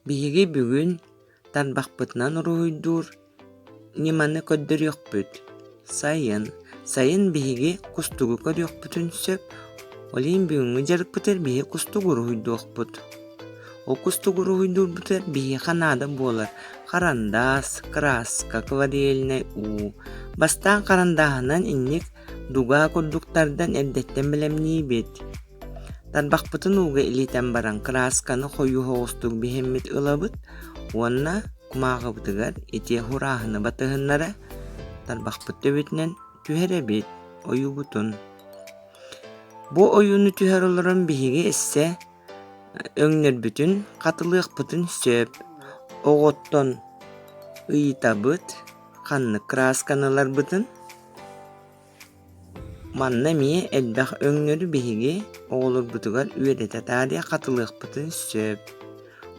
Биһиги бүгүн тарбахпытынан уруһуйдуур ньыманы көрдөрүөхпүт. Сайын. Сайын биһиги кустугу көрүөхпүтүн сөп. Ол иһин бүгүҥҥү дьарыкпытыгар биһиги кустугу уруһуйдуохпут. Ол кустугу уруһуйдуурбутугар биһиэхэ наада буолар харандаас, краска, акварельнай уу. Бастаан харандааһынан инник дугаа курдук тардан эрдэттэн бэлэмниибит. Тарбахпытын ууга илитэн баран кыраасканы хойуу соҕустук биһиммит ылабыт уонна кумааҕыбытыгар ити хурааһыны батыһыннара тарбахпыт төбөтүнэн түһэрэбит ойуубутун. Бу ойууну түһэр олорон биһиги өссө өҥнөрбүтүн хатылыахпытын сөп. Оҕоттон ыйытабыт ханнык кыраасканы ыларбытын Манна эмиэ элбэх өҥнөрү биһиги оҕолорбутугар үөрэтэ таарыйа хатылыахпытын сөп.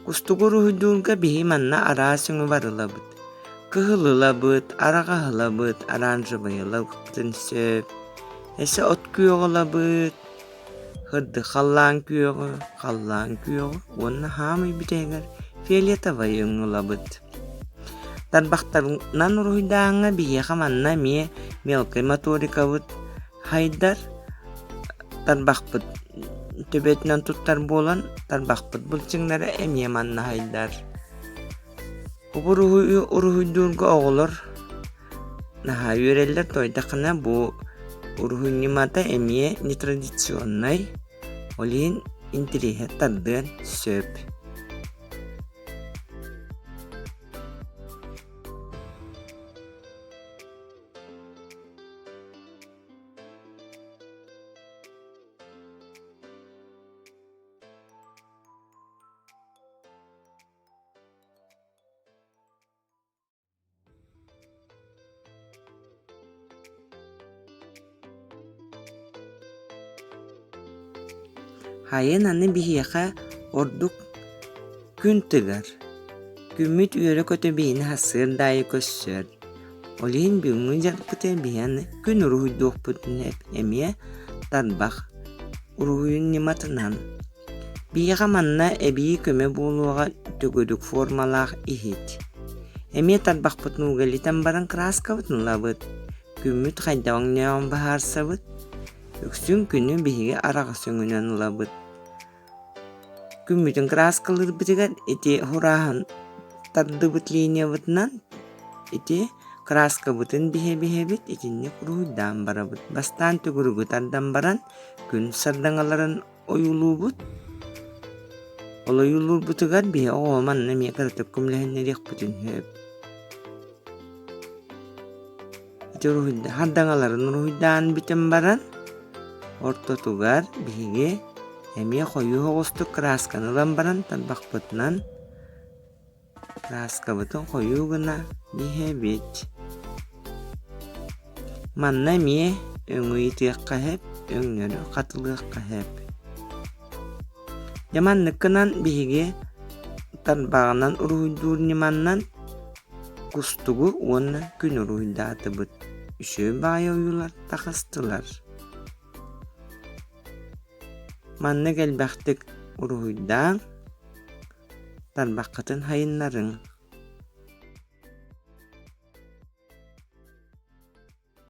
Кустугу уруһуйдуурга биһи манна араас өҥү барылабыт. Кыһыл ылабыт, араҕас ылабыт, оранжевай ылабытын сөп. Өссө от күөҕэ ылабыт, Һырдык халлаан күөҕү, халлаан күөҕү уонна хаамый бүтэһигэр фиолетовай өҥү ылабыт. Тарбахтарынан уруһуйдааһыҥҥа биһиэхэ манна эмиэ мелкай моторикабыт хайдар, тарбахпыт төбөтүнэн туттар буолан тарбахпыт былчыҥнара эмиэ манна хайдар. Уруһуйу уруһуйдуурга оҕолор Наһаа үөрэллэр туойдаххына бу уруһуй ньымата эмиэ нетрадиционнай, ол иһин интэриэһэ тардыан сөп. Хайын аны биһиэхэ ордук күн тыгар, күммүт үөрэ-көтө биһини сарсыарда аайы көрсөр. Ол иһин бүгүҥҥү дьарыкпытыгар биһи аны күн уруһуйдуохпутун эмиэ тарбах уруһуйун ньыматынан. Биһиэхэ манна эбии көмө буолуоҕа төгүрүк формалаах иһит. Эмиэ тарбахпытын ууга илитэн баран кырааскабытын ылабыт, күммүт хайдах өҥнөөҕүн быһаарсабыт. Үксүн күнү биһиги араҕас өҥүнэн ылабыт. Күммүтүн кырааскалыырбытыгар ити хурааһын тардыбыт линиябытынан ити кырааскабытын биһэ-биһэбит итинник уруһуйдаан барабыт. Бастаан төгүрүгү тардан баран күн сардаҥаларын ойуулуубут. Ол ойуулуурбутугар биһи оҕо манна эмиэ кыратык көмөлөһүннэриэхпитин сөп. Ити уруһуйда хардаҥаларын уруһуйдаан бүтэн баран, ортотугар биһиги эмиэ хойуу соҕустук кыраасканы ылан баран тарбахпытынан Кырааскабытын хойуу гына иһэбит. Манна эмиэ өҥү ыйытыахха сөп, өҥнөрү хатылыахха сөп. Дьэ маннык гынан биһиги тарбаҕынан уруһуйдуур ньыманнан кустугу уонна күн уруһуйдаатыбыт. Үчүгэй баҕайы ойуулар таҕыстылар. Маннык элбэхтик уруһуйдааҥ, тарбаххытын хайыннарыҥ.